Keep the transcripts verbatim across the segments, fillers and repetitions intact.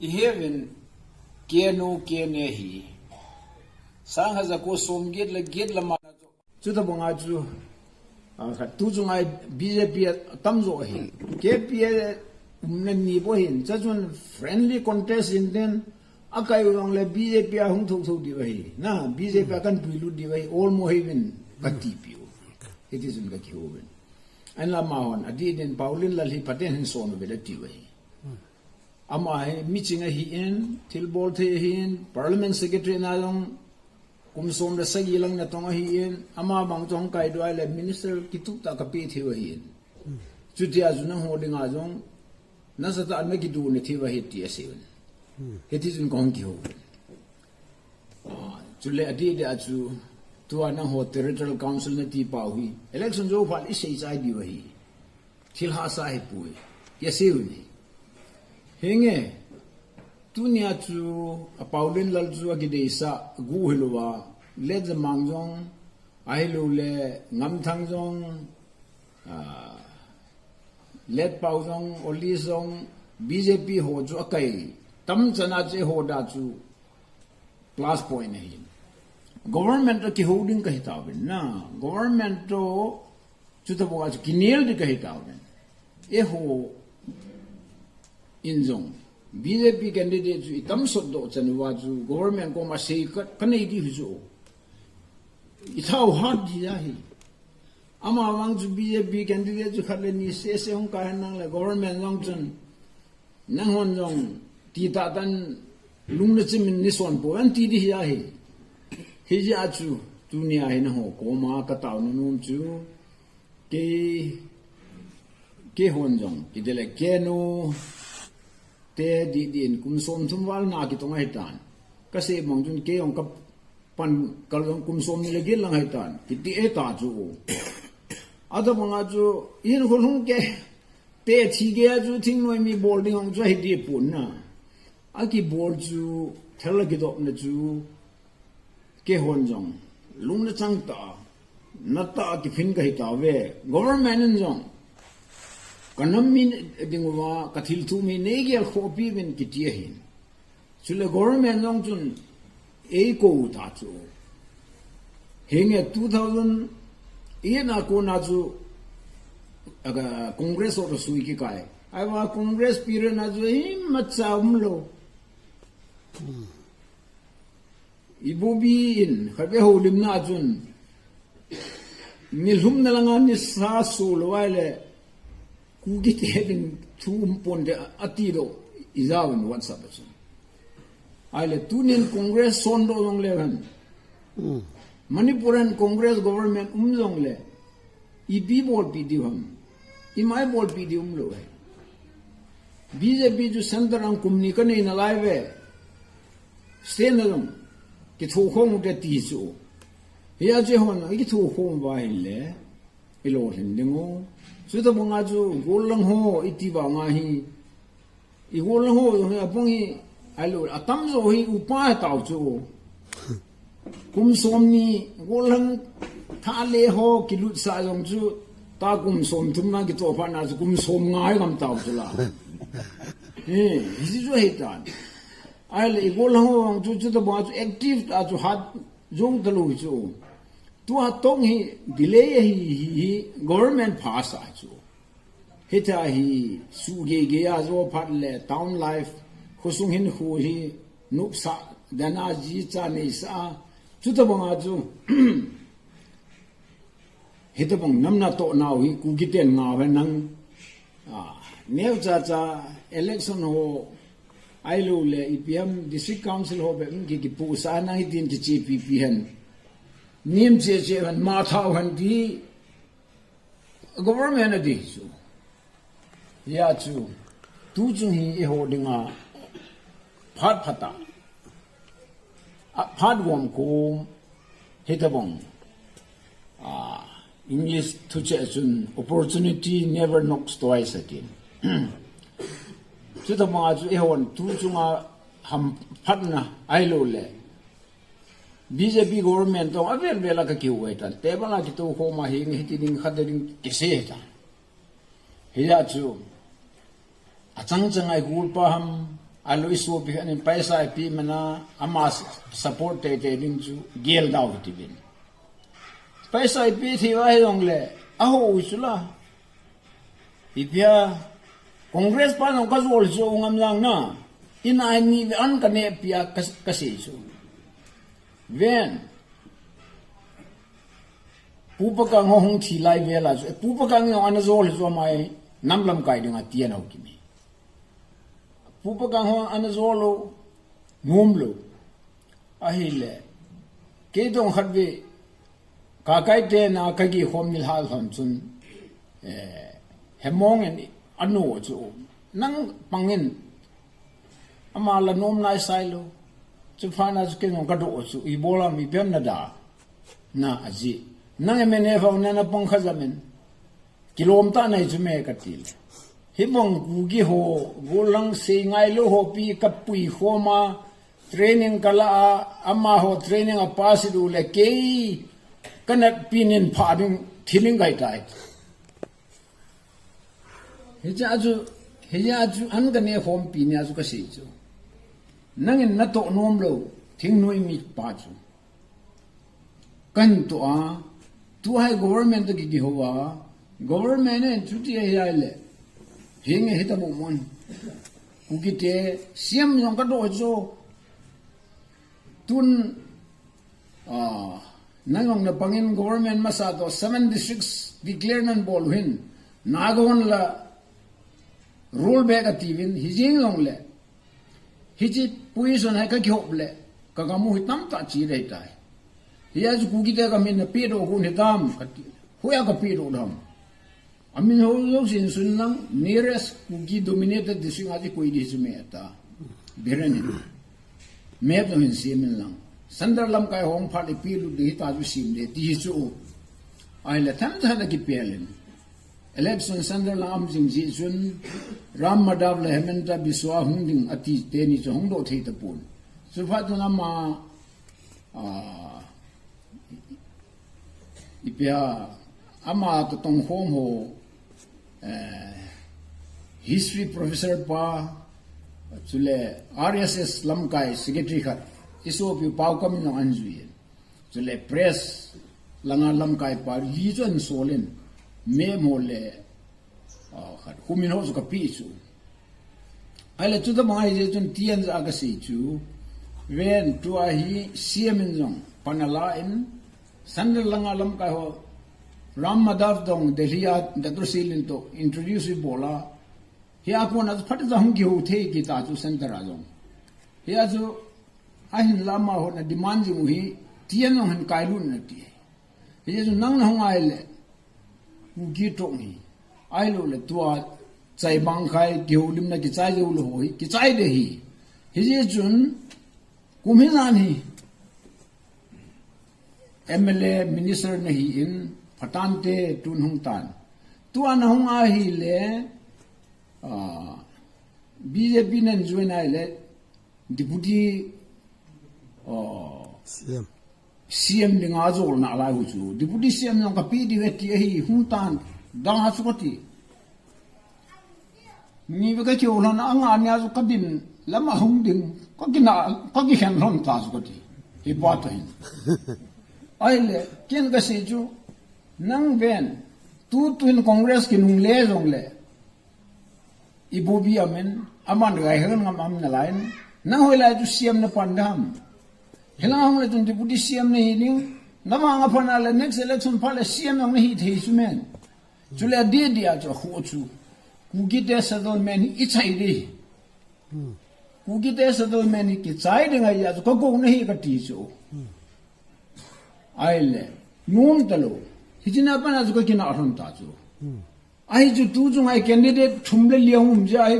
Iheuvin, K N O, K N A hi. Sang haja ko som get le get le ma. Chutabanga chu, ah, khat tu chunga B J P atam jo ahi. K P A umna ni bou ahin. Chuchun friendly contest in then, akai u jongle B J P a hung thou thou diu ahi. Na, B J P a kan puilut diu ahi. Olmo ahiuvin kati piu. Hiti chun kakihou uvin. Ahinla amahon, adih din Paulin Lal hi phaten hin son uve atiu ahi. Ama hi miching ahin, thilbol thei ahin, Parliament Secretary na jong kum som le sagi lang natong ahin, ama bang chu hung kaidoh le minister kitup tah kapeh theiu ahin. Chutia chu nangho dinga jong nasatah a nakidoh theiu ahi ti aseiyin. Hiti chun kahung kihou. Ah, chule adih dia chu tua nangho Territorial Council nati pau hi election jou phat isei chai diu ahi. Thil hahsa ahipoi. Aseiyin. Hinge, tunia chu a Paulin Lal chu akideisah gu hilouva, Letjamang jong, ahilouleh Ngamthang jong, ah, Letpao jong, Oli jong, B J P ho chu akai tam chana chu eiho dia chu plus point ahi. Government toh kihou ding kahi tauvin na. Government toh chutabanga chu kinel ding kahi tauvin. Eiho in jong B J P candidate chu itam sot doh chan uva chu government koma sei ka, kanei ding ahi chu. Ithao hat ding ahi. Amavang chu B J P candidate chu khat le ni sese hung kai hen lang le government jong chun nanghon jong titah tah in lung nachim in neison poi ati ding ahi. Hijeh a chu tunia hi nangho koma kataona nom chu kei, keihon jong, itileh K N O te dih dih in kum som thum val na kitong ahitan. Kasei bang chun kei jong kapan kal jong kum som ni le get lang ahitan. Kiti e ta chu. Atabanga chu ihinkho lhung kei, te thi kei a chu thingnoi mi bol ding jong chu ahi dipon na. Akibol chu thal akidopna chu keihon jong lung nachang tah, natah a kiphin kahi tauve. Government in jong kanam mi dinguva kathilthu mi neigel khoh piuvin kiti ahin. Chule government jong chun eikou ta chu. Hinge two thousand eight na kona chu, aga, Congress ho toh sui kikai. Ahivang Congress period na chu imacha umlou. Ibobi in, khatvei houlimna chun, nilhumna langa nisa solou ahile, Kuki te ding thu um ponte ati doh, ijauvin WhatsApp a chun. Ahile, tunin Congress sondoh jongleu hen. Manipur a hin Congress government um jongle, ipi bolpi diu ham. Ima ibolpi diu umlou ahi. B J P chu center a kum ni kanei nalai uve. State na jong kithokhom ute ti chu. Hia chu hon kithokhom uva ahile, ilolhin dingu. Chutabanga chu golhang ho iti vanga hi, igolhang ho jong hi abang hi, ahilou, atamjo hi upa tau chu. Kum somni golhang thale ho kilutsah jong chu, ta kum somthum na kitoh phat na chu kum somnga hi gam tau chu la. He, hichu ahitan. Ahile igolhang ho jong chu, chutabanga chu active ta chu hat jou talou chu. Tua tong hi delay ahi, hi, hi government pha sa chu. Hita hi suhgei gei a jo phat le town life, khosung hinkho hi nopsah, dana jicha neisah, chutabanga chu, hitabang namna toh nau hi Kuki ten ngau hen nang, a, neocha cha election ho, ahilouleh ipi ham district council ho bep in ki, kipuhsah nang hitin kichepipi hen. Nim cheche hen, mathau hen ti government ati chu. Hia chu, tuchung hi eiho dinga phat phata, a, phat gomkom, hitabang, a, English thucheh chun opportunity never knocks twice atin. Chutabanga chu eihon tuchunga hamphatna ahilouleh B J P government toh avel vel a kakihou ahitan. Table a kitoukhom a hinge hiti ding khat ding kisei ahitan. Hia chu, achang chang a igolpa ham, Alu isopi khat in paisa ipi mana ama support teitei ding chu gel dau ti bin. Paisa ipi thi va hi jong le, aho u chu la. Ipia, Congress pa nong ka jol chu ngam lang na. Ina ni ve an ka ne pia ka, ka sei chu. Ven. Pu Pakang ho hung thi lai ve la chu. Pu Pakang nong ana jol chu mai nam lamkai ding a tian ho kimi. Pu Pakang ho ana jol lo, ngum lo. Ahile, kei dong khat ve, ka kai te na ka gi khom ni hal hon chun, eh, hemong en ano chu, nang pangin, ama la nom nai sai lo, chu pha na chu kei dong ka do chu, i bola mi pem na da, na aji, nang M N F ho na na pang kha jamin, Kilom ta nai chu me ka ti le. Hi bang Kuki ho, golang sei ngai lo ho pi ka pui khoma, training ka la a, ama ho training a pass du le kei, ka nat pinin pha ding, thiling gai tai. Hi cha chu, hi cha chu an ka ne khom pi ni a chu ka sei chu. Nangin na to nom lo, thing nui mi pa chu. Kan to a, tu hai government to kiki ho a, government en chuti a hi ai le. Hinge hita mo mon. Kuki te, siam jong ka do jo. Tun, ah, nang jong na pangin government masa to seven districts declare nan bol hin. Nagon la roll back a ti vin, hi jing jong le. Hichi position hai ka kihop le, ka kamu hi tam ta chi dei tai. Hi a chu Kuki te ka min na pi do kun hi tam, ka ti. Hu ya ka pi do dam. A min ho lo sin sun lang, nearest Kuki dominated district a chi koi di su me ta. Biren hi. Map lo hin si min lang. Sandar lam kai hong pha le pi lu di hi ta chu sim de, ti hi chu. Ai le tham tha na ki pe len. Election Sunday lang am jing ji chun Ram Madhav le Himanta Biswa hung ding ati teni chu hung do thei ta pon. Chu phat chun ama, ah, ipia ama to tong khom ho, eh, history professor pa, chule R S S lamkai secretary khat, isopi pau kam no anjui. Chule press langa lamkai pa li chu an solin, memo le, ah, khat humin ho chu ka pi chu. Ai le chu ta mai je chun tian ja ka sei chu. Ven tu a hi siam in jong panala in Sunday langa lamkai ho Ram Madhav dong Delhi a Doctor Silin to introduce bola. Hi a kona phat ja hung ki ho thei ki ta chu center a jong. Hi a chu Ahin lama hon a demand jing u hi, tian jong hin kai lun na ti. Hi chu nang na hung ai le, u ki tong hi. Ai lo le tua, chai bang khai, ki ho lim na ki chai jo lo ho hi, ki chai de hi. Hi je chun, kum hi nan hi. M L A minister na hi in, patan te tun hung tan. Tua na hung ai hi le, ah, B J P nan join ai le, Deputy, oh, C M. C M dinga jol na lai hu chu. Deputy C M jong ka pi di ve ti ahi hung tan. Dang a chu ka ti. Ni ve ka kio lhon a nga ni a chu ka din lama hung ding. Ka kina, ka kikhen lhon ta chu ka ti. Hi pa ta hin. Ai le, ken ka sei chu. Nang ven. Tu tu in Congress ki nung le jong le. Ibobi amen, aman gai hel ngam am na lain, nang hoi lai chu C M na pan dam. Hilang hong le chun deputy C M na hi ding, na ma nga pan a le next election pa le C M ang na hi thei chu men. Chu le dia dia chu khu chu. Kuki te settlement hi i chai di. Kuki te settlement hi ki chai ding a ya chu ka ko na hi ka ti chu. Ai le, nom ta lo. Hi china pan a chu ka kina hon ta chu. Ahi chu tu chung ai candidate thum le li a um je ai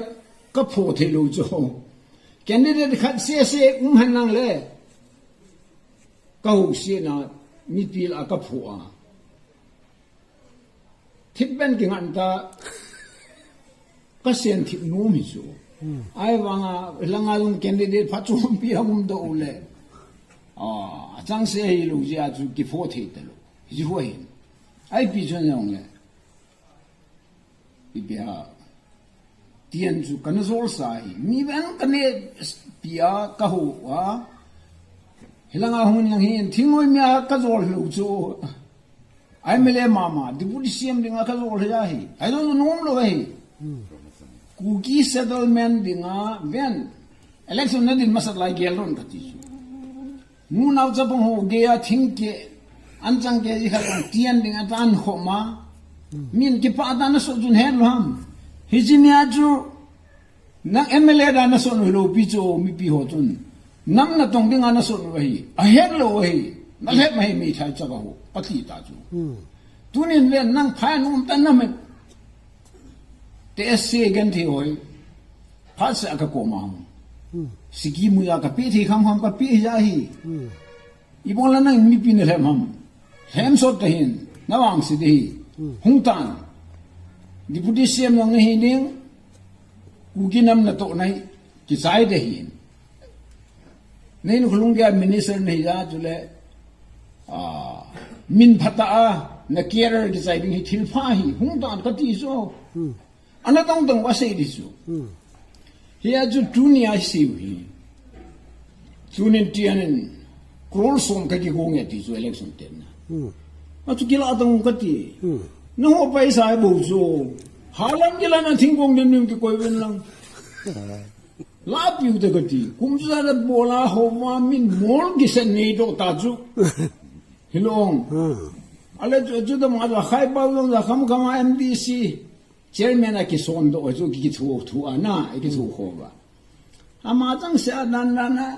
ka pho thei lo chu. Candidate khat se se um han lang le. Ka ho se na mi pil a ka pho a. Thip ben ki ngan ta ka sen thip nom hi chu. Ai vang a langa lung candidate pha chom pi a um do u le. A, a chang se hi lo je a chu ki pho thei ta lo. Hi chu ho hin. Ai pi chun jong le. Ipi a, Tian chu kana jol sa hi. Mi ven ka ne pia ka ho a. Hilanga hung lang hin thingnoi mi a ka jol lou chu. Ai mele mama, deputy C M dinga ka jol hi ahi. Ai jol nom lou ahi. Kuki settlement dinga ven. Election na din masat lai gel ron ka ti chu. Nunau chapang ho geiya thingkeh, anchang keh ji khat tian dinga tan khoma. Min kipah ta na so jun het lou ham. Hichi nia chu nang M L A da na so nu lou pi chu mipi ho chun. Nam na tong dinga na so nu ahi. A het lou ahi. Na het ma hi mi thai chapa ho. Pati ta chu. Tunin ven nang phai num ta na me. Te se gen thi hoi. Phat sa ka ko ma. Siki muya ka pi thi kham kham ka pi ja hi. Ibol la nang mipi na lhem ham. Lhem sot ta hin. Na wang si de hi. Hung tan. Deputy C M nang hi ding. Kuki nam na to nai. Kichai de hin. Nei nu khulung dia minister nei ja tu le. Ah, min phata a na carer kichai ding hi thil pha hi. Hung tan ka ti so. Ana tang tang wa sei di chu. Hi a chu tunia siu hi. Tunin tianin crore som ka kigong e ti chu election ten na. A chu kila tang ka ti. Na ho paisa e bo chu. Halam kila na thingkong dim dim kikoi ven lang. La piu te ka ti. Kum chu da bola ho ma min mol kisen nei do ta chu. Hilong. Ale chu chu da ma da khai pa long da kham kham M D C. Chairman a kison do chu ki thu thu ana ki thu kho ba. Ama chang se a dan dan a.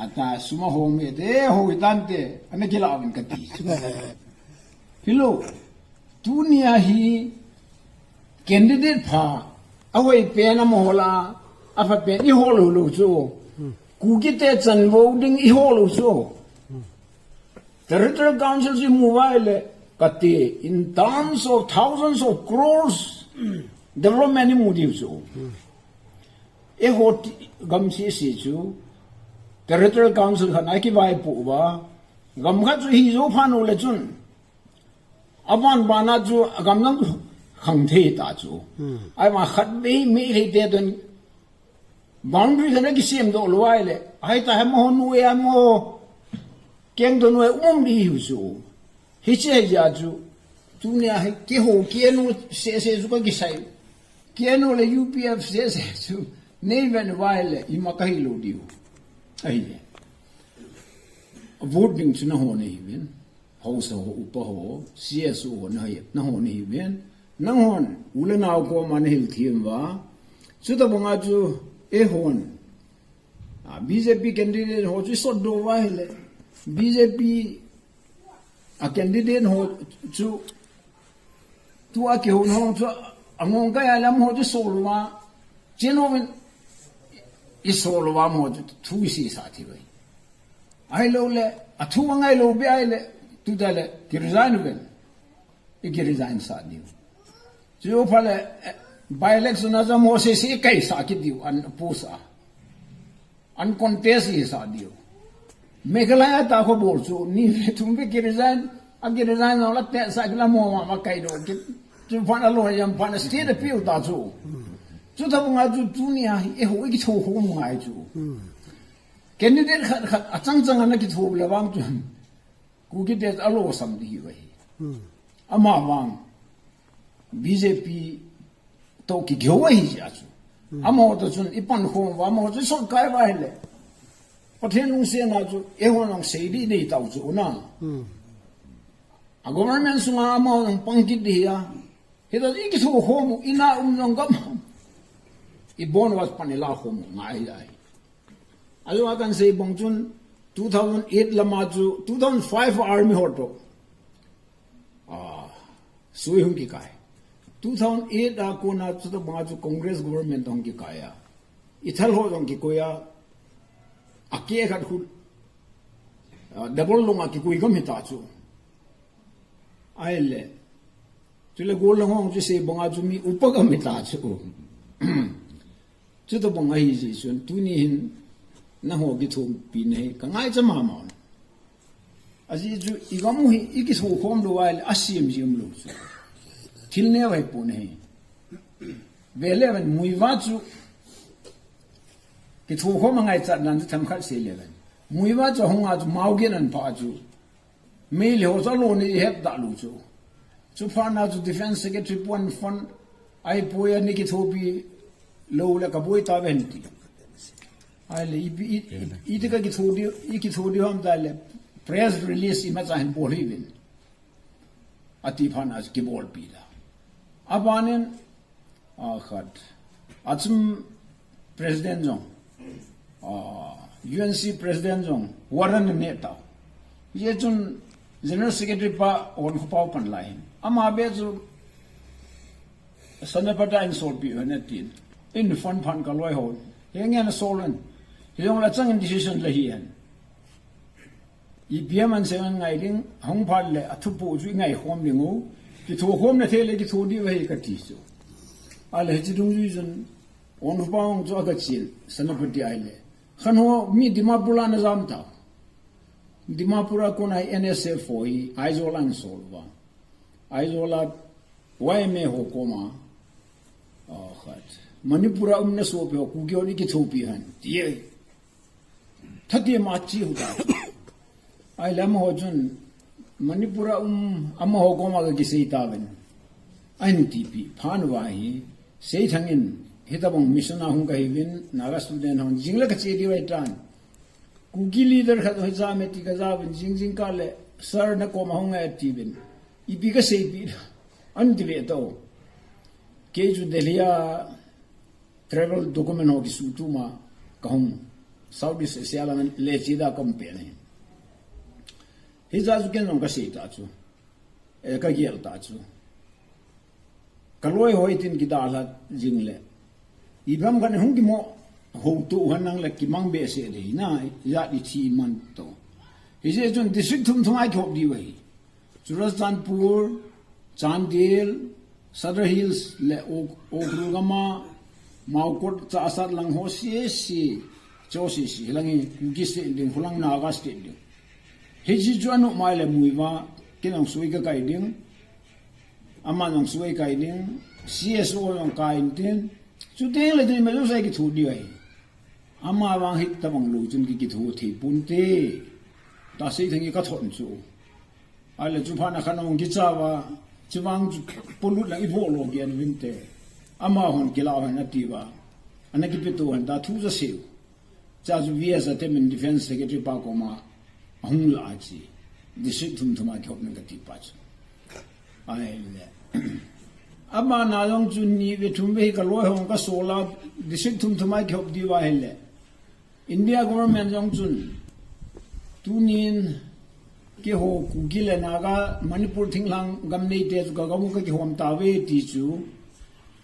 Ata suma ho me te ho tan te ana kila vin ka ti. Hilo. Tunia hi candidate pha a hoi pen a mo la a pha pen i ho lo lo chu. Kuki te chan vo ding i ho lo chu. Territorial Council si mu vai le ka ti in terms of thousands of crores development i mu diu chu. E ho ti gam si si chu Territorial Council khan a kivai pu va gam khat chu hi zo phan u le chun a van bana chu a gam nang khang thei ta chu. Ai ma khat bei mi thei te don Boundary kana kisem do lo ai le. Ai ta hem ho nu ya mo. Keng do nu e um di hu su. Hi che ya chu. Tunia hi ke ho ke nu se se su ka kisai. Ke nu le U P F se se su. Nei ven vai le i ma ka hi lo diu. Ai le. Vote ding chu na ho nei ven. Haosa ho, upa ho, C S O ho na hi, na ho na hi ven. Nang hon, u le nau koma na hil thiem va. Chuta banga chu, e hon. A, B J P candidate ho chu sot do va hi le. B J P a candidate ho chu, tu a kihon ho chu, a ngong ka ya lam ho chu sol va. Chen ho min, i sol va mo chu, thu i si sa thi vai. Ai lo le, a thu ngai lo be ai le, tu da le, ki resign ven. I ki resign sa diu. Chu pha le, eh, by election a jam ho se se kai sa ki diu, an post a. An contest i sa diu. Meghalaya ta kho bol chu, ni ve thum ve ki resign, a ki resign no la te sa ki la mo ma, ma kai do ki. Chu pha na lo yam pha na state a piu ta chu. Chuta banga chu tunia hi, e ho i ki tho ho ngai chu. Candidate khat khat a chang chang ana kithup le vang chun. Kuki te a lo sam di hi vai. Ama vang. B J P to ki gyo vai hi ja chu. Ama to chun i pan khom va ama to sot kai vai le. Pathen lungsiatna chu e hon ang sei di nei tau chu na. A government sunga ama ang pang kit di hi a. Hita i kithu khom u, i na um jong gam. I bon was pan i la khom u, ngai ai. Ajo a kan sei bang chun two thousand eight lama chu, two thousand five army ho to. Ah, sui hung kikai. Two thousand eight a kona chuta banga chu Congress government hung kikai a. I thal ho jong kikoi a. A ke khat khu. Ah, double long a kikoi gam hita chu. Ai le. Chule gol lang hong chu sei banga chu mi upa gam hita chu. Chuta banga hi ji chun tuni hin na ho kithumpi nei ka ngaicha mama. Aji chu i gam u hi i kithu khom lo ai le a siam ji um lo chu. Thil ne vai pu nei. Ve le ven, Muivah chu kithokhom a ngaichat nan chu themkhat sei le ven. Muivah chu hung a chu Mao gin an pha chu. Meitei ho chu alon a ihet da lou chu. Chu phat na chu Defense Secretary puan phone a ipui a ni kithopi lou le ka boi ta ven ti. Ahile, i, i, i, iti ka kitho di, i kitho di ham ta le press release imacha hin bol hih uvin. Ati phat na chu kibolpi da. Abanin, a khat. Achum President jong, a, U N C President jong, warrant ane ta. Hijeh chun General Secretary pa Wankhopa pan lai hin. Ama beh chu Senapati a hin solpeh un atin. Eini phone phat ka loi ho. Henge na sol un. Hijongle chang in decision la hi hen. Ipi ham asei un ngai ding, hung phat le athupu chu i ngaikhom ding u. Kithokhom na thei le kitho diu ahi kati chu. Ahile hiche dungjui chun, Wankhopa jong chu aga chen, Senapati ahile. Khan ho mi Dimapur a ana jam ta. Dimapur a kon a N S F ho hi, Aizawl a ana sol uva. Aizawl a Y M A ho koma. A khat. Manipur a um na sopi ho, Kuki hon i kithopi hen. Ti e. Thati ma chi hu ta. Ahile amaho chun Manipur a um amaho koma ka kisei ta ven. Ahin tipi phat uva hi Seithang in hitabang mission a hung ka hi uvin Naga student hon jing le ka che diu ahi tan. Kuki leader khat hoi jam e ti ka ja uvin jing jing kah le sir na koma hung e ti uvin. Ipi ka seipi da. Ahin ti ve to. Kei chu Delhi a travel document ho kisuhtup ma ka hung South East Asia lang le chi da ka um pen ahi. Hijeh chu ken jong ka sei ta chu. E, ka gel ta chu. Ka loi ho hitin kidalha jing le. Ipi ham khat hung kimo ho tu han nang le kimang behseh de na ya i thi man to. Hijeh chun district thum thum a kihop diu ahi. Churachandpur, Chandel, Sadar Hills le Ukhrul gam a, Mawkot, Chassad lang ho sese, cho sese, hilang hi Kuki state ding, hulang Naga state ding. Hiche chu anu mai le Muivah, ken jong sui ka kai ding, ama jong sui kai ding, C S O jong kai intin, chuteng le tin me jong sai kitho diu ahi. Ama vang hitabang lou chun ki kitho thei ponte. Tahsei Thangi ka thot chu. Ahile chu phat na khan ahung kicha uva, chuvang chu polut lang i bol lo gen vinte. Ama hon kila hen ati uva. Ana kipe to hen ta thu ja seu. Cha chu V S atem in Defense Secretary pa koma ahung la a chi. District thum thum a kihop nang kati pa chu. Ahile. Abana jong chu ni ve thum ve hi ka loi hon ka sol a district thum thum a kihop diu ahile. India government jong chun tunin keiho Kuki le Naga Manipur thinglhang gam neite chu ka gam u ka kihom tauve ti chu.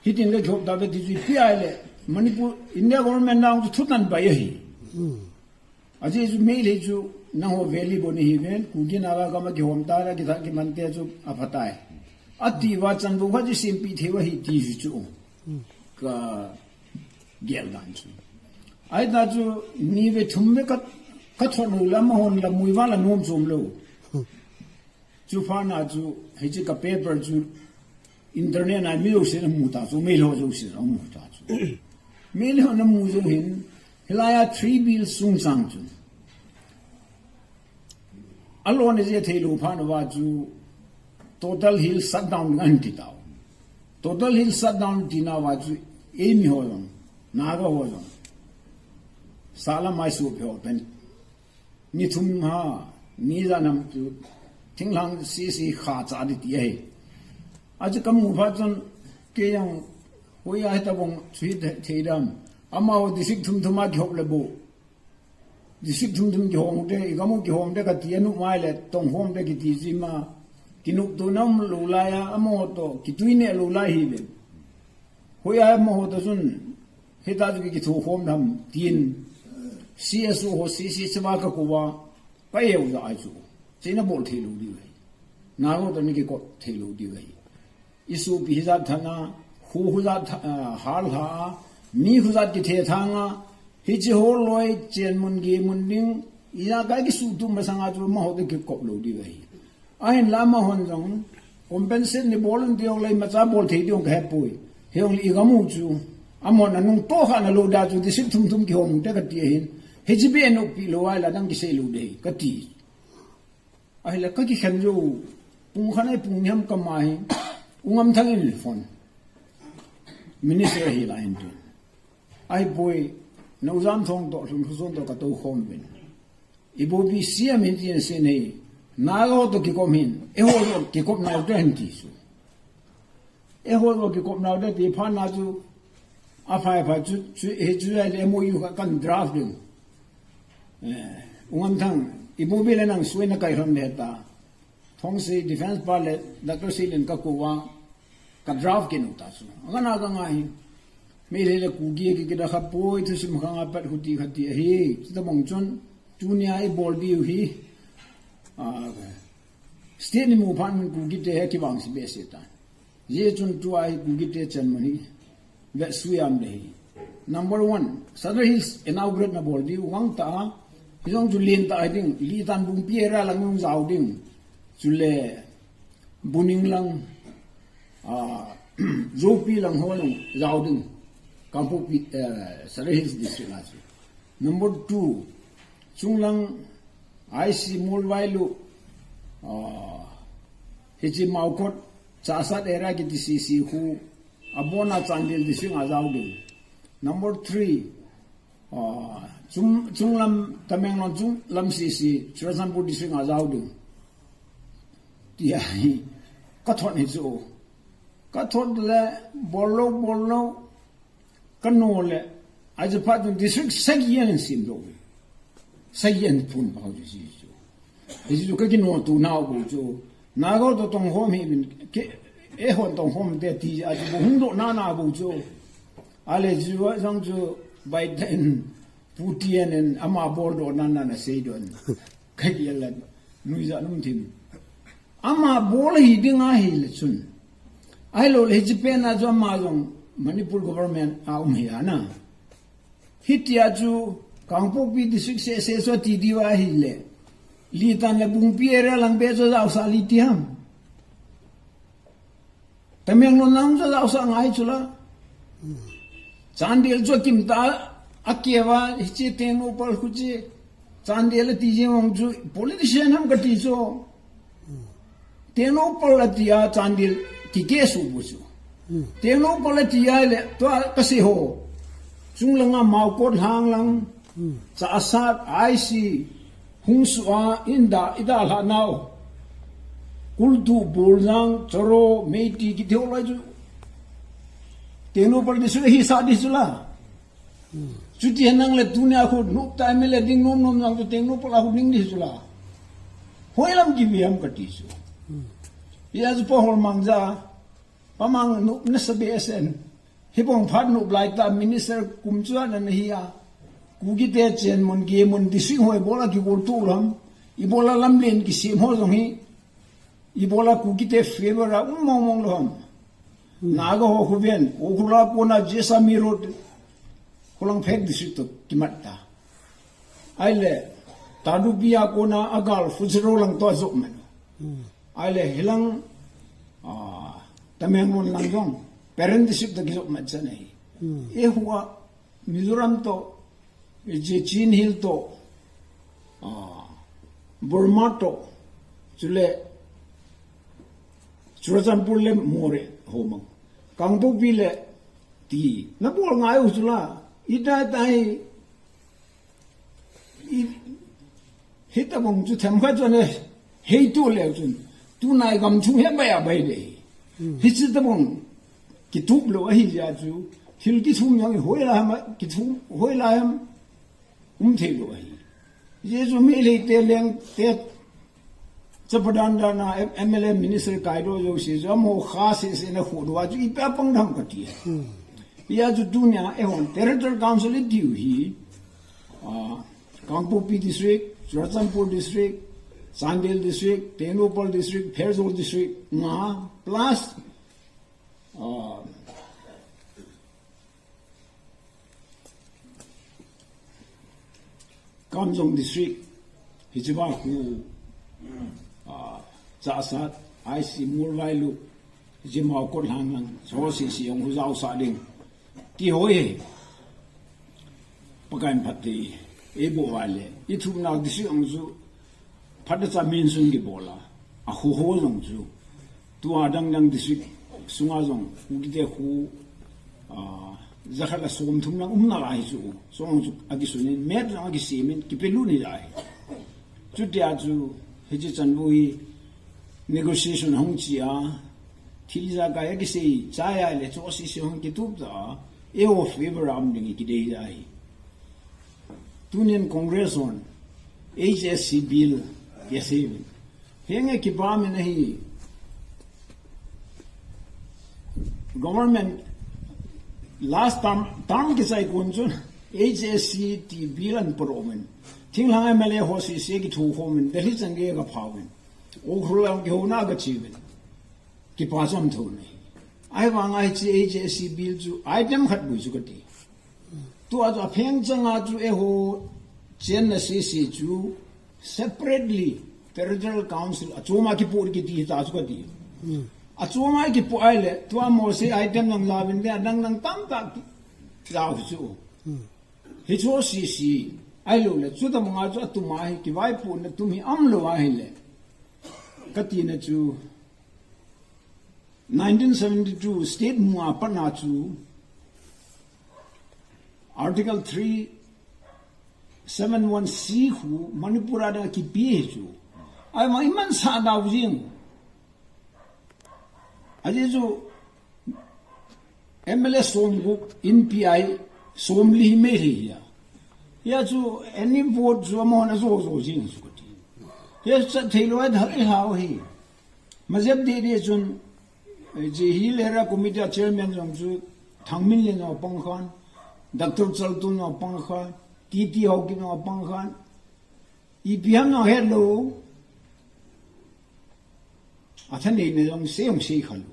Hitin ka kihom tauve ti chu ipi ahile Manipur India government na jong chu thutan pai ahi. Ajeh chu Meitei chu nangho valley bou nahi uvin, Kuki Naga gam a kihom ta, kitha kiman te chu aphatai. Ati uva chanvo khat chu sempeh thei u ahi ti chu chu. Ka gel dan chu. Ahita chu ni ve thum ve ka, ka thot u la amahon la Muivah la nom chom lou. Chu phat na chu, hiche ka paper chu internet a mi jousen amu ta chu, Meitei ho jousen amu ta chu. Meitei ho na mu jou hin, hilai a three bills sung chang chu. Alon a je thei lou phat uva chu, Total Hill shutdown ngan ti tau. Total Hill shutdown tina uva chu, eimi ho jong, Naga ho jong. Sahlam a i sopi ho pen. Ni thum ha, ni ja nam chu, thinglhang sese kha cha di ti ahi. Achu ka mu phat chun, kei jong, hoiya hitabang chu hi thei dam. Amaho district thum thum a kihop le bou. District thum thum kihom te, i gam u kihom te kati anu mai le, tong hom te kiti chu ima. Kinoptona um lou lai a, amaho toh, kitui neh lou lai hi ve. Hoiya amaho toh chun, hita chu kitho khom dam tin, C S O ho C C chama ka kou va, ka eu ja ai chu. Chena bol thei lou diu ahi. Naga toh ni kikop thei lou diu ahi. I sopi hijat thana, khu hujat tha-, ah, hal ha, mi hujat kithe thanga, hiche ho loi chen mun ge mun ding, ija kai kisuhtup masanga chu amaho toh kikop lou diu ahi. Ahinla amahon jong, compensate ni bol un ti jong le imacha bol thei ding ka hepoi. Hijongle i gam u chu, amahon anung toh kha na lou da chu, district thum thum kihom u te kati ahin. Hiche beh anop pi lou a ahile adang kisei lou ding ahi, kati. Ahile kakikhen jou, pung khat a pung ni ham kama hi, U Ngamthang in phone. Minister ahi lai in tin. Ahipoi, Nojam Thong toh, Lhun Khuson toh katou khom uvin. Ibopi C M hin tin aseina hi, Naga ho toh kikhom hih in, eiho toh kikhom nau te hen ti chu. Eiho toh kikhom nau te ti phat na chu, aphai phai chu, chu, hichu ahile M O U khat kan draft ding. Eh, U Ngamthang, ibopi le nang sui na kai hlam le ta. Thongsei Defense pa le Doctor Seilin kakou a, ka draft kit u ta chu. Akana ka ngai. Meitei le Kuki kikida kha poi, thusim khang a pat huti khati ahi. Chuti bang chun, tunia ibol diu hi. Ah, state ni mu phat in Kuki te hi kivangse behseh tan. Hijeh chun tua hi Kuki te chenmun hi. Vetsui am le hi. Number one, Sadar Hills inaugurate na bol diu gangtah a. Hijong chu lentah a ding, Litan Bungpi area lang jao ding. Chule Buning lang, ah, Zopi lang ho lang jao ding. Kangpokpi, eh, Sadar Hills District a chu. Number two, chunglang I C Molvailu, ah, hiche Maokot, Chassad area kiti C C khu, abona Chandel District a jao ding. Number three, ah, chung, chunglam, Tamenglong chunglam C C, Churachandpur District a jao ding. Tia hi, kathot hi chu. Kathot le, bol lou, bol lou. Kano le, ahi chu phat chun district sagi ahin sem lou. Sagi ahin phun pau chu si chu. Hichu kakino tu nau bou chu. Naga ho toh tong khom hih in, ke, eihon tong khom te ti, ahi chu bou hung doh nana bou chu. Ahile chu, jong chu, Biden, Putin in, ama bol doh nana na sei don. Kei la, nuijat um thim. Ama bol hi ding ahile chun. Ahilou le hiche pen a chu ama jong Manipur government a um hi ana. Hitia chu Kangpokpi district seh seh chu ati diu ahile. Litan le Bungpi area lang beh chu jaosah li ti ham. Tamenglong lang chu jaosah ngai chu la. Chandel chu akim ta a, akeu a, hiche Tengnoupal khu che. Chandel ati jeng vang chu politician ham kati chu. Tengnoupal ati a Chandel kikeh suh bu chu. Tengnoupal ati a le tua kasei ho. Chunglang a Maokot lhang lang. Chassad, I C, hung suh a, inda, idalhah nau. Kultu, Buljang, Choro, Meitei, kiti ho lai chu. Tengnoupal district hi sah di chu la. Chuti henlang le tunia khu nopta M L A ding nom nom jong chu Tengnoupal a khu ding di chu la. Hoilam kive ham kati chu. Hia chu Pa Holmang ja, Pa Mang nop nasa behseh in. Hibang phat nop lai ta minister kum chu ana hi a. Kuki te chenmun, gemun, district ho ibola kigol tu lou ham. Ibola lamlen kisem ho jong hi. Ibola Kuki te favor a um mong mong lou ham. Naga ho khu ven, Ukhrul a kona Jessami Road. Khulang phek district toh kimat ta. Ahile, Tadupi a kona agal Fujiro lang toh ajop man. Ahile, hilang, ah, Tamenglong lang jong, Peren district toh kijop mat chan ahi. Eiho a, Mizoram toh, hiche Chin Hill toh, ah, Burma toh, chule, Churachandpur le Moreh ho mang. Kangpokpi le ti. Nabol ngai u chu la. Ita tai. I, hitabang chu themkhat chu ana heitu leu chun. Tunai gam chung hi abai abai de. Hiche tabang kitup lou ahi jeh chu. Thil kithum jong hi hoilai ham, kithum hoilai ham. Um thei lou ahi. Jesu mi lei te leng te chapa dan dan a M-, M L A minister kaidoh jouse chu amaho kha seh seh na khuh doh a chu ipi a pang dem kati. Hia chu tunia eihon Territorial Council i diu hi, ah, Kangpokpi District, Churachandpur District, Chandel District, Tengnoupal District, Pherzawl District, nga plus, ah, Kamjong District, hiche ba khu, ah, Chassad, I C Molvailu, Jimau kot lang lang, so si si ong hu jao sa ding. Ti hoi he. Pakai in phat thei. Ei bol uva le. I thumna district ong chu phat da cha min sun kibol a. A khu ho jong chu. Tua dang dang district sunga jong. Kukite khu, ah, jakhat le som thum lang um nalai chu. So ong chu a kisun in. Met jong a kisem in. Kipe lut ni lai. Chutia chu. Hiche chan bu hi. Negotiation hung chi a, thil ijakai a kisei, chai a le chu si si hung kitup ta a, eiho favor a um ding i kidei jai. Tunin Congress hon, H S C bill, kisei min. Henge kipa min ahi, government last term, term kisai kon chun, H S C ti bill an paro min. Thinglhang M L A ho si si kithu ho min, Delhi chan ge ka phao min. Ukhrul a kihona kachi uvin. Kipa chom thou nei. Ahivanga hiche H S C bill chu item khat bou chu kati. Tua chu apheng changa chu eiho chenna sese chu separately Territorial Council achoma kipoh kiti ta chu kati. Achoma kipoh ahile tua mo se item nang lavin de nang nang tamtah lau chu. Hichu sese ahilou le chutabanga chu atuma hi kivaipohna tum hi umlou ahile. Katina chu nineteen seventy-two state mu a pat na chu Article three seven one C khu Manipur a dinga kipe hi chu. Ahivang imansah dau jing. Ajeh chu M L A som gup in P I som li hi Meitei hi a. Hia chu any vote chu amahon ajo jo jing chu kati. Hia chat thei lou a dal i hao hi. Majep didi chun, eh, chi hi lera committee a chairman jong chu Thangminlen jong apang khan, Doctor Chaltun jong apang khan, T T Haokip jong apang khan, ipi ham jong helou, athanei ne jong sei jong sei khalou.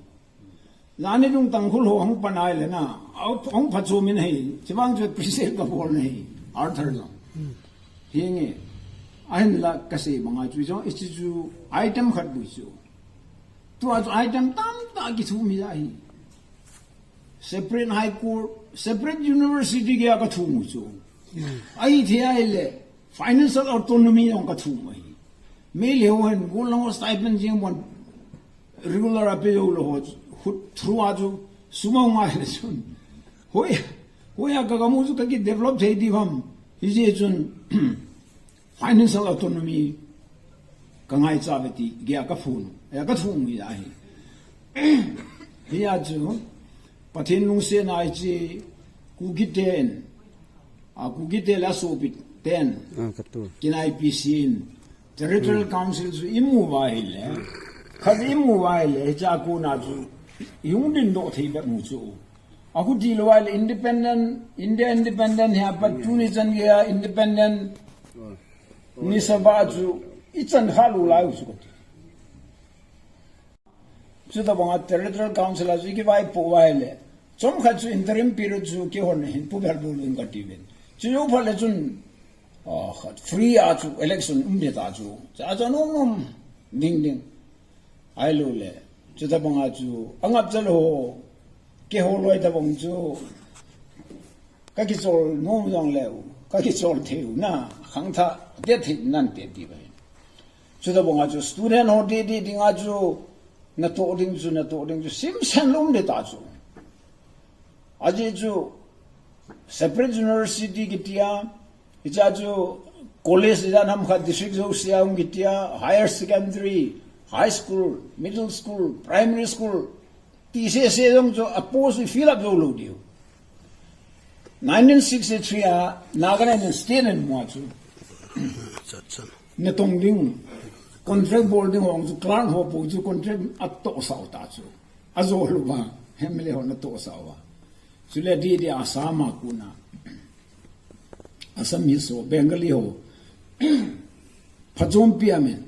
Lani lung Tangkhul ho hung panai le na, hung phachu min hei, chibang chu appreciate kabol nei, Arthur jong. Hinge, ahinla kasei banga chu jong, hiche chu item khat bou chu. Tua chu item tamtah kithum hi ahi. Separate High Court, separate university geiya kathum u chu. Ahithei ahile, financial autonomy jong kathum ahi. Meitei ho hin, gollhang ho stipend jeng bon, regular a pe jou lou ho, khut through a chu, sum a ngai le chun. Hoi, hoiya kagam u chu kaki develop thei di ham. Hijeh chun, financial autonomy kangaicha uve ti geiya kaphon, eh, kathum u hi ahi. Hia chu, Pathen lungsetna hiche, Kukiten, a Kukite le asopi ten, kinaipi sin, Territorial Council chu imu uva ahile, khat imu uva ahile, hiche a kona chu, ihung dindoh thei bep mu chu. Akhuti lou ahile independent, India independent hi apat tuni chan geiya independent ni saba chu ichan kha lou lai u chu kati. Chutabanga Territorial Council a chu ikivaipoh uva ahile. Chomkhat chu interim period chu keihon hin pubel bol un kati uvin. Chu jou phat le chun, ah, khat free a chu election um ding ta chu. Cha cha nom nom ding ding. Ahilou le, chutabanga chu, angap chalou ho, keiho loi tabang chu, kakichol nom jong leu, kakichol thei u na, khangthah, te thei nante ti bai. Chutabanga chu, student ho ti ti dinga chu, natoh ding chu, natoh ding chu, simsen lom ding ta chu. Ajeh chu separate university kitia, hicha chu college ijat ham khat district jousea um kitia, higher secondary, high school, middle school, primary school, ti sese jong chu a post fill up jou lou diu. Nineteen sixty-three a Nagaland in state in mu a chu. Natong ding, contract bol ding ho chu clerk ho pou chu contract atohsah u ta chu. Ajou lou va, M L A hon atohsah uva. Chule di di Assam a kona. Assamese ho, Bengali ho. Phachompi amen.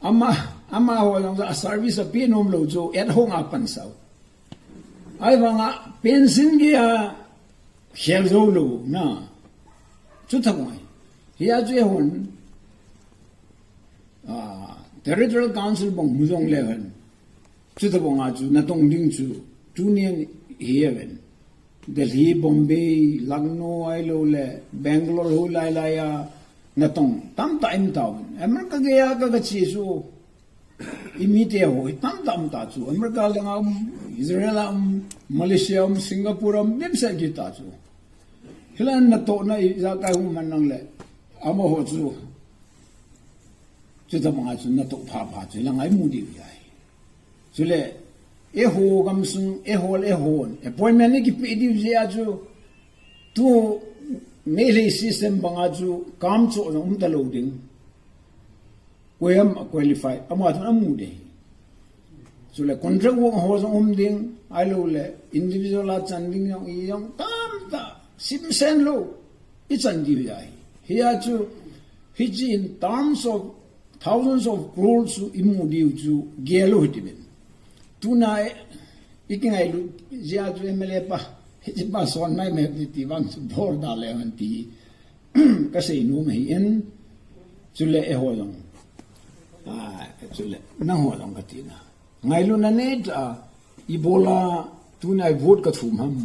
Ama, amaho jong a service ape nom lou chu, et hong a pansah u. Ahivanga, pension geiya, khel jou lou, na. Chu thamoi. Hia chu eihon, ah, Territorial Council bang mu jong le hen. Chutabanga chu natong ding chu tunian hi aven. Delhi, Bombay, Lucknow ahilou le Bangalore ho lai lai a natong tamtah um tauvin. America geiya ka, kache chu imite ho hi tamtah um ta chu. America langa um, Israel a um, Malaysia um, Singapore um, dimset kit ta chu. Hilai natohna ijakai hung man nang le, amaho chu, chutabanga chu natoh phapha chu hilanga imu diu ahi. Chule, eiho gamsung, eiho le eihon appointment ikipeh diu jeh a chu, tu Meitei system banga chu kam cho jong um talou ding. Koi ham a qualify, ama chun amu ding. Chule contract work ho jong um ding, ahilou le individual a chan ding jong, ijong tamtah simsen lou ichan diu ahi. Hia chu, hiche in terms of thousands of crores chu imu diu chu gel lou hitiuvin. Tuna ikingailu jeh a chu M L A pa, hiche pa son mai mai ti vang chu bol da le han ti kasei nom ahin, chule eiho jong, a, chule nangho jong kati na. Ngailutna neitah a, ibola tuna i vote kathum ham.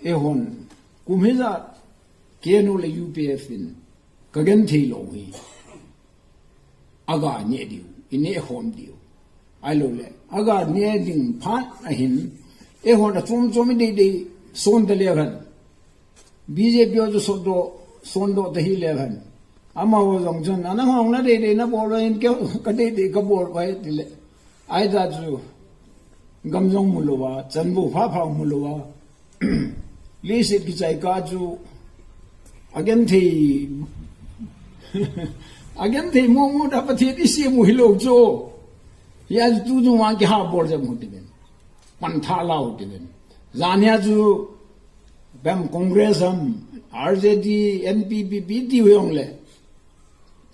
Eihon, kum hijat, K N O le U P F in, kagenthei lou hi. Aga neh diu, ineh khom diu. Ahilou le, aga neh ding phat ahin, eihon achom chom idei dei, son ta le hen. B J P ho chu sotdoh, sondoh ta hile hen. Amaho jong chun, a nangho nadei dei nabol uva, kei kadei dei kabol uva tile. Ahita chu, gam jong mu louva, chanvo phapha mu louva. Leiset kichai kah chu, agenthei, agenthei momo tah Pathen in eisem u hilou chu. Hia chu tu chunga kihah bol jep u hitiuvin. Pan tha la u hitiuvin. Jan hia chu, bem Congress ham, R J D, N P P, P T U jong le.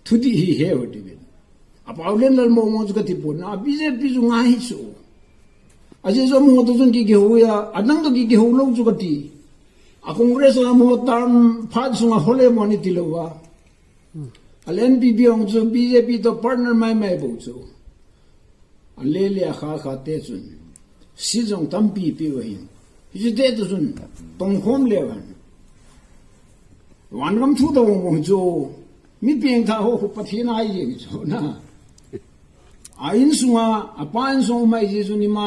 Thudih hi he u hitiuvin. Apao len lal momo chu kati pon, a B J P chu ngai hi chu. Ajeh chu amaho toh chun kikihou a, adang toh kikihou lou chu kati. A Congress amaho term phat sunga hole mo ni ti louva. A le N P P jong chu B J P toh partner mai mai bou chu. Alele akha kha te chun. Seat jong tampi pe u ahin. Hiche te toh chun. Tongkhom leu hen. Van gam thu toh vong vong chu. Mi pengthah ho khu Pathen a jeng chu na. A insunga, apa insung um ahi jeh chun ima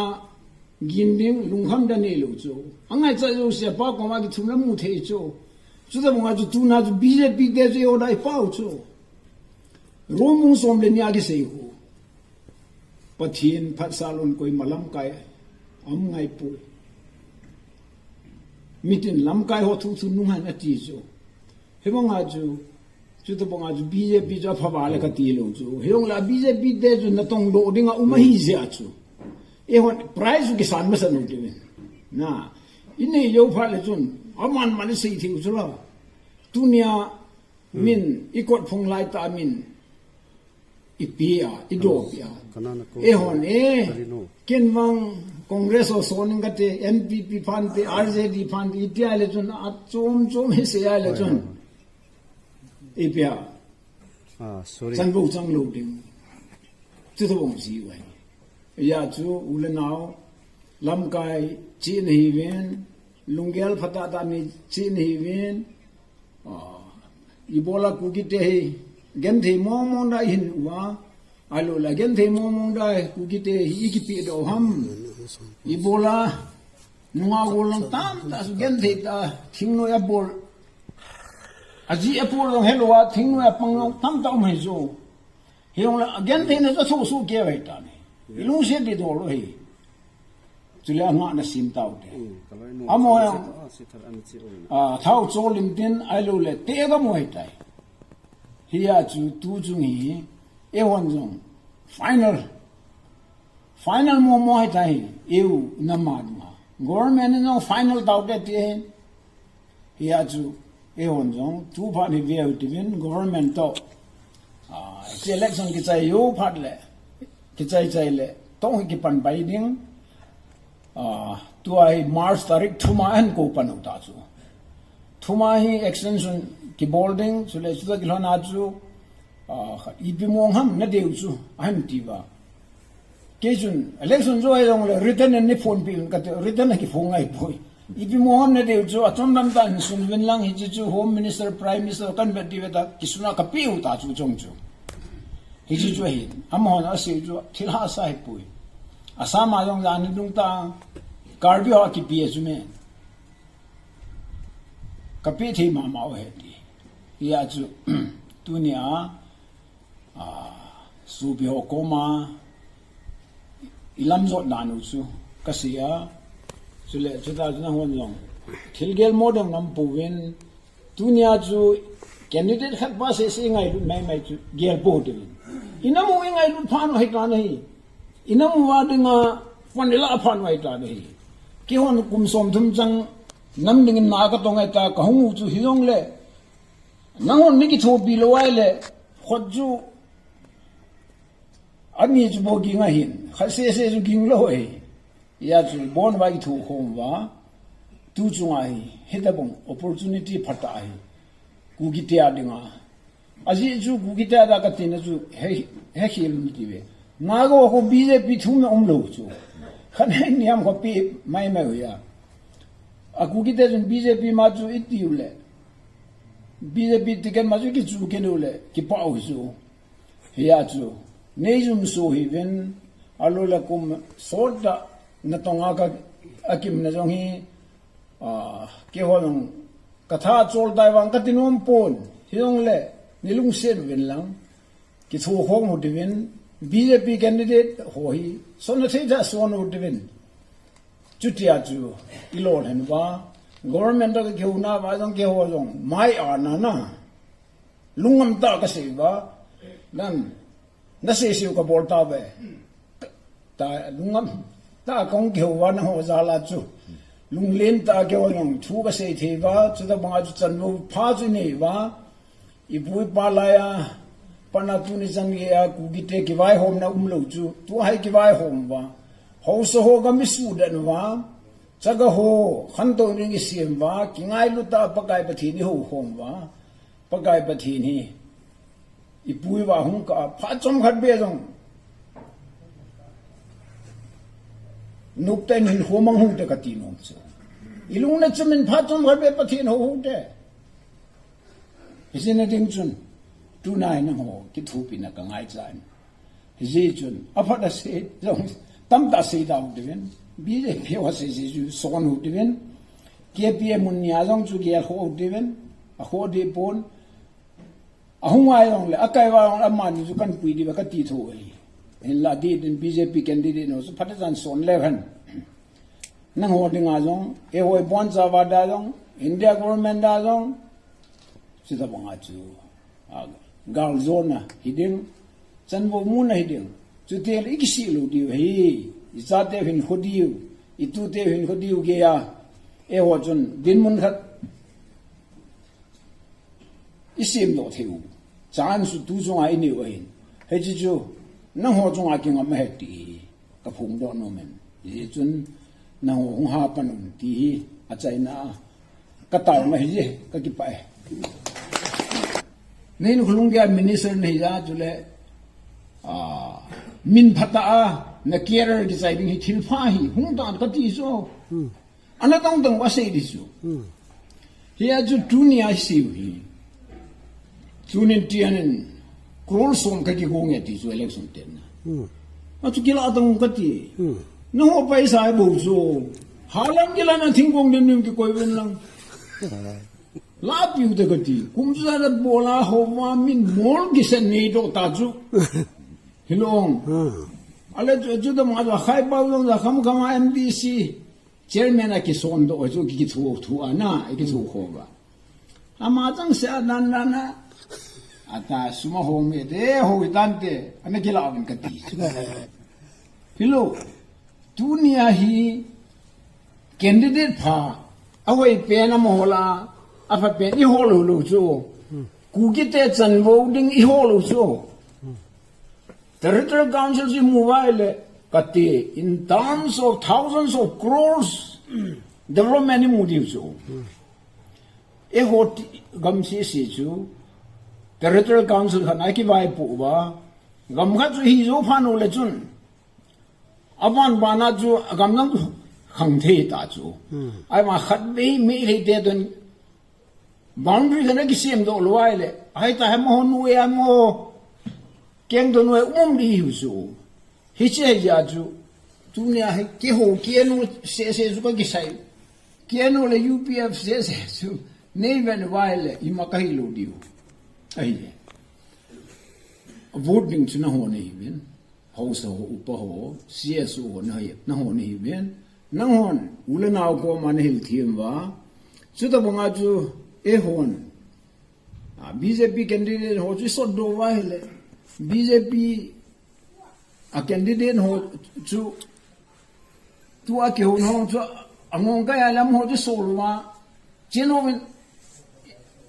gin ding, lungkham dan neilou chu. Angaichat jouse apa koma kithum le mu thei chu. Chutabanga chu tuna chu B J P te chu eiho dai pau chu. Rom bung som le ni a kisei khu. Pathen phatsah lou in koima lamkai aum ngai poi. Mitin lamkai ho thu thu nung hen ati chu. Hibanga chu, chutabanga chu B J P chu apha val e kati lou chu. Hijongle B J P te chu natong doh dinga um ahi jeh a chu. Eihon prize chu kisan masa u hitiuvin. Na, inei jou phat le chun, aman man isei thei u chu la. Tunia, min, ikot phong lai tah a min, ipi a, idopi a. Eihon e, ken vang Congress ho son in kate, N P P phan te, R J D phan te, iti a le chun, achom chom hi sei a le chun. Ipi a. Chanvo chang lou ding. Chutabang ji uve. Hia chu u le nao, lamkai chihna hiuvin, lunggel phatah tah nei chihna hiuvin, a, ibola Kuki te hi, genthei mong mong dai hin uva, ahilou le genthei mong mong dai Kuki te hi ikipe doh ham. Ibola, nungah gollhang tamtah chu genthei tah, thingnoi abol. Ajih apol jong helouva, thingnoi apang jong tamtah um ahi chu. Hijongle, agentheina chu athoh soh kei ahi tan ahi. Ilungset ding dol u ahi. Chule angahna sim taute. Amaho jong, a, thao cho lim tin, ahilou le, te gam u ahi tai. Hia chu tu chung hi, eihon jong, final. Final momo ahi tai, eiho nama dinga. Government in jong final taute ti ahi. Hia chu, eihon jong, tu phat hi ve u hitiuvin, government toh. A, hiche election kichai jou phat le, kichai chai le, tong hi kipan pai ding. A, tua hi March tarik thum a ahin kou pan u ta chu. Thum a hi extension kibol ding, chule chutoh kilhon a chu, a, ipi mong ham nadei u chu, ahin ti uva. Kei chun, election chu ahi jongle, written in nei phonpi un kati, written a kiphong ngai poi. Ipi mo ham nadei u chu, achom lam tah in sun uvin lang, hiche chu Home Minister, Prime Minister, kan vet diu ve ta, kisun a kapeh u ta chu chong chu. Hiche chu ahi, amahon asei u chu, thil hahsa ahi poi. Assam a jong jan ni dung tah, Karbi ho a kipe chu me. Kapeh thei mama u ahi ti. Hijeh chun, tunia, a, sopi ho koma, i lam jot dan u chu, kasei a, chule, chuta chu nanghon jong. Thil gel mo ding nam pouvin, tunia chu candidate khat pa seh seh i ngailut mai mai chu, gel pou uvin. I nam u i ngailut phat u ahi tan ahi. I nam uva dinga, pan i lah phat u ahi tan ahi. Keihon kum som thum chang, nam dingin na katong ahi ta, kahung u chu hijongle. Nanghon nei kithopi lou ahile, khut chu, ani chu bou ging ahin, khat seh seh chu ging lou ahi. Hijeh chun, bon uva kitho khom uva, tu chunga hi, hitobang opportunity phatah ahi. Kukite a dinga. Ajeh chu Kukite a da katina chu, he, he khel um ti ve. Naga ho B J P thum na um lou chu. Khat nei niam kho pe mai mai u ya. A Kukite chun B J P ma chu i tiu le. B J P ticket ma chu kichu kit u le, kipah u chu. Hijeh chun, nei jumso hiuvin, alou le kum sot tah natong a ka, akimna jong hi, a, keiho jong katha chol tai vang kati nom pon, hijongle, nei lungset uvin lang, kitho khom u uvin, B J P candidate ho hi, son na thei tah son u uvin. Chutia chu, i lolhin uva, government toh ka kihouna uva jong keiho jong, mai a na na. Lungngam tah kasei uva, nan, nasei sei u kabol tauve. Ta, lungngam tah kahung kihou uva nangho jal a chu. Lunglen tah keiho jong thu kasei thei uva, chutabang a chu chanvo pha chu inei uva. I pu i pa lai a, pat a tuni chan gei a, Kukite kivaihomna um lou chu, tua hi kivaihom uva. Haosa ho gam i suhdet uva, chaga ho, khantou ding i sem uva, kingailut tah a Pakai Pathen i houkhom uva. Pakai Pathen hi, i pu i pa hung kah a, phat chomkhat beh jong, noptah in hinkho mang hung te kati nom chu. I lung na chim in phat chomkhat beh Pathen hou hung te. Hiche na ding chun, tuna hi nangho kithopina ka ngaicha in. Hijeh chun, aphat a sei, jong, tamtah sei da u uvin, B J P ho sei sei chu son u uvin, K P M mun nia jong chu gel kho u uvin, akhoh deh pon, ahung a jongle, akai uva jongle, amani chu kan pui diu ve kati tho ahi. Hinla dih din B J P candidate ho chu phat a chan son leu hen. Nangho dinga jong, eiho ibonchauva dia jong, India government dia jong, chutabang a chu, a, galjona hiding, chanvo muna hiding. Chutile i kisih lou diu ahi, i chateu hinkho diu, i tuteu hinkho diu geiya, eiho chun dinmun khat i semdoh thei u. Chance chu tu chunga i nei u ahin. Hiche chu, nangho chunga kingam ahi ti hi, ka phongdoh nom in. Hijeh chun, nangho hung ha pan un ti hi, achaina a. Ka taona hi je, ka kipah e. Nei nu khulung dia minister nei ja chule, a, min phatah a, na career kichai ding hi thil pha hi, hung tan kati chu. Ana dang dang asei di chu. Hia chu tunia sei u hi. Tunin tianin crore som ka kigong e ti chu election tenna. Achu kila dang kati. Nangho paisa bou chu. Halang kila na thingkong din nim kikoi ven lang. Lapiu te kati. Kum chu da bola homa min mol kisen nei doh ta chu. Hilou. Ale chu, chu da ma da khai pau dang da kham kham a M D C. Chairman a kisondoh chu ki, kithu thu ana, kithu khova. Ama changseh a dan dan a. Ata sum ahom e te, hoi tante, ana kila uvin kati chu. Hilou, tunia hi candidate pha, ahoi pen amaho la, apha pen i hol lou lou chu. Kukite chanvo ding i hol lou chu. Territorial Council chu i mu uva ahile, kati, in terms of thousands of crores, development i mu diu chu. Eiho ti, gam sese chu, Territorial Council khat a kivaipoh uva, gam khat chu hi jou phat u le chun, Aban bana chu agam nang khang thei ta chu. Ai ma khat bei mi thei te don boundary kana kisem do lo ai le. Ai ta he mo nu ya mo keng do nu um di hu chu. Hi che ya chu. Tu nia he ke ho ke nu se se chu ka kisai. Ke nu le U P F se se chu. Nei ven vai le ima ka hi lo diu. Ai le. Vote ding chu na ho nei ven. Haosa ho, upa ho, C S O ho na hi, na ho na hi ven. Nang hon, u le nao koma na hil thim va. Chuta banga chu, e hon. A, B J P candidate ho chu sot do va hile. B J P a candidate ho chu, tu a ke hon ho chu, a ngong ka ya lam ho chu sol va. Chino ven,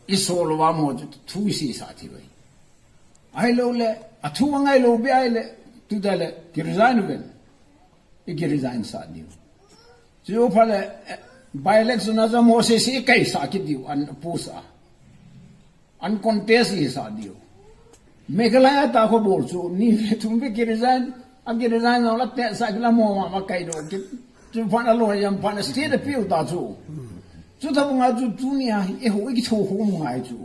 i sol va mo chu, thu i si sa thi vai. Ai lo le, a thu ngai lo be ai le, tu da le, ki resign ven. I ki resign sa diu. Chu pha le, eh, by election a jam ho se se kai sa ki diu, an pu sa. An contest i sa diu. Meghalaya ta ko bol chu, ni ve thum ve ki resign, a ki resign lo la te sa ki la mo ma ma kai do ki. Chu pha na lo yam pha na state appeal ta chu. Chu ta bunga chu tu ni a, e ho i ki tho ho ngai chu.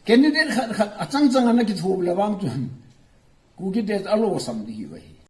Candidate khat khat a chang chang ana ki tho le bang chu. Kuki te a lo sam di hi vai.